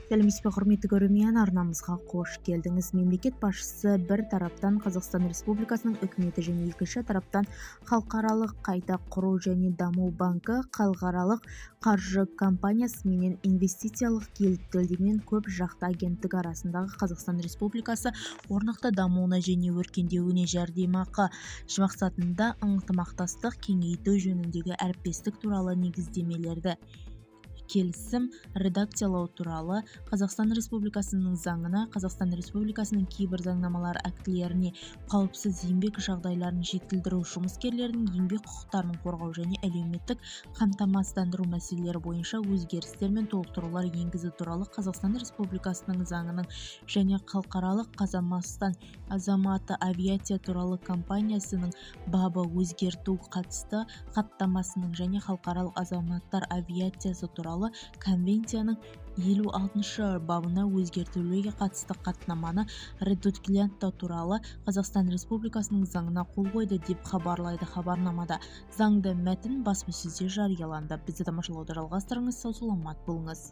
Сәлеметсіз бе, құрметті көрермен! Арнамызға қош келдіңіз! Мемлекет басшысы бір тараптан Қазақстан Республикасының Үкіметі және екінші тараптан Халықаралық қайта құру және даму банкі халықаралық қаржы компаниясы менен Инвестициялық кепілдемелер көп жақты агенттігі арасындағы Қазақстан Республикасы орнықты дамуына және өркендеуіне жәрдемақы мақсатында ынтымақтастықты кеңейту жөніндегі әріптестік туралы негіздемелі келісімді ратификациялау туралы Қазақстан Республикасының заңына, Қазақстан Республикасының кейбір заңнамалық актілеріне қауіпсіз еңбек жағдайларын жетілдіру, жұмыскерлердің еңбек құқықтарын қорғау және әлеуметтік қамтамасыздандыру мәселелері бойынша өзгерістер мен толықтырулар енгізу туралы Қазақстан Республикасының заңының және Халықаралық азаматтық авиация туралы конвенциясының бабы өзгертуге қатысты хаттамасының және Халықаралық азаматтар авиациясы туралы конвенцияның 56-бабына өзгертулерге қатысты хаттаманы ратификациялау туралы Қазақстан Республикасының заңына қол қойды деп хабарлайды. Хабарламада заңды мәтін баспасөзде жарияланды. Бізді тамашалауды жалғастырыңыз, сау-саламат болыңыз!